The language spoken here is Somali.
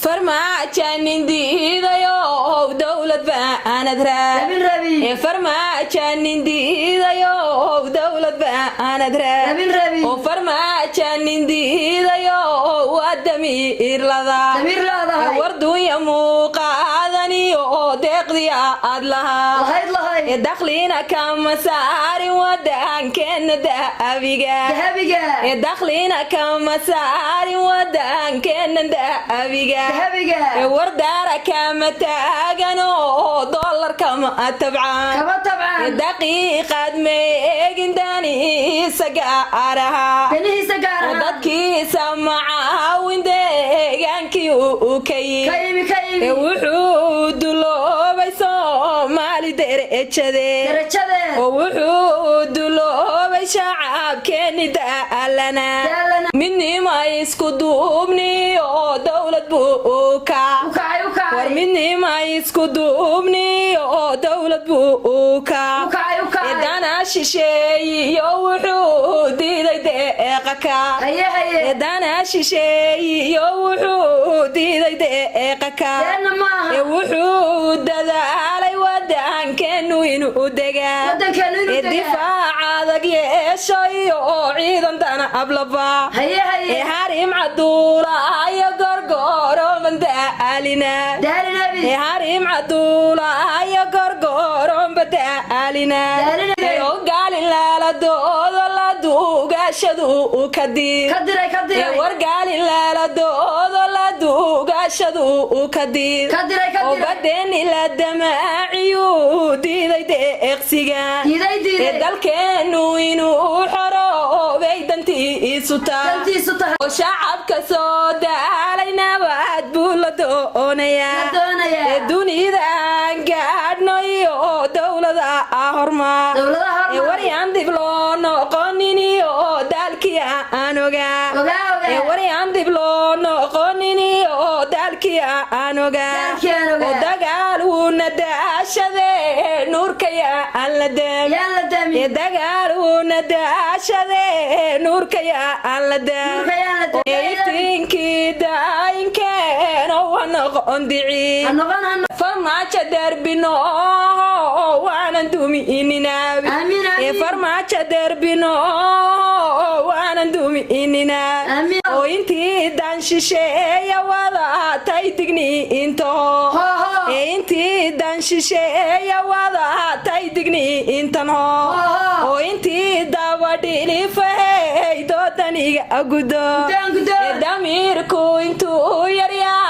Farmaajanin diidayo, dowlad baanad Rabin rabin. Ee farmaajanin diidayo, dowlad baanad Rabin rabin. Oo farmaajanin diidayo, waa damiirlada. Damiir leedahay. Wardunya muuqaadaniyo oo deeqdii aad lahaa. Lahayd lahayd. Ee dakhlina kama saarin wadankeena dahabiga. Dahabiga. Ee dakhlina kama saarin wadankeena dahabiga. Dahabiga. Ee wardaara kama taagan oo dollar kama tabcaan. Kama Ee tabcaan. Daqiiqaad ma eegin daniisa gaaraha. Danihiisa gaar Oo ahaan. Dadkiisa macaawin deegaankii uu ka Ka yimi. Yimi ka Ee yimi. Wuxuu duloobay Soomaali derejadeed. Darajadeed. Oo wuxuu duloobay shacabkeeni daalana. Daalana. Midnima isku duubni oo dowlad buu ka U kacay, u war kacay. Midnima isku duubni oo dowlad buu ka U kacay, u kacay. Dana shisheeyiyo wuxuu diiday deeqa ka. Haye haye. Dana shisheeyiyo wuxuu diiday deeqa ka. Deenna ma aha. Wuxuu dadaalay wadankeenu inuu degaa. Wadankeenu inuu degaa. Difaac adag yeesho iyo oo ciidan dana ablaba. Haye haye. Harim caduulayo gorgoroman daalina. Daalinabi. Harim caduulayo gorgoroonba daalina. Daalina. Ogaalin laaladoodo la duugashadu ka diid. Ka diray, ka diray. Wargaalin laaladoodo la duugashadu ka diid. Ka diray, ka Oo diray. Badeeni la damaaciyuu diiday deeqsiga. Diiday diiday. Dalkeenu inuu xoroobay dantiisu taa. Dantiisu tahay. Oo shacabka soo daalay nabad buu la doonayaa. La doonayaa. Ee dunida aan gaadhno iyo dowlada hormar. Dowladaha Ee hormar. Waryaan dib loo noqonin iyo daalkii aan ogaa. Ogaa, ogaa. Ee waryaan dib loo noqonin iyo daalkii aan ogaa. Daalkii aan ogaa. Oo dagaal wuuna daashade nuurkaya aan la daam. Yaan la damin. Ee dagaal wuuna daashade nuurkaya aan la daam. Nuurka yaan la damin. Ee iftiinkii daayinkeeno wa noqon dici. Ha noqon, ha noqon. Farmaajo derbino waanan dumiininaabi. Amiin, amiin. Ee farmaajo derbino waanan dumiininaa. Amiin. Oo intii dan shisheeya wada tay digni intaho. Ho, ho. Ee intii dan shisheeya wada tay digni intan ho. Ho, ho. Oo intii dabadhilifahey doodaniga gudo. Guddoon, guddoon. Ee damiirku intuu yaryahay.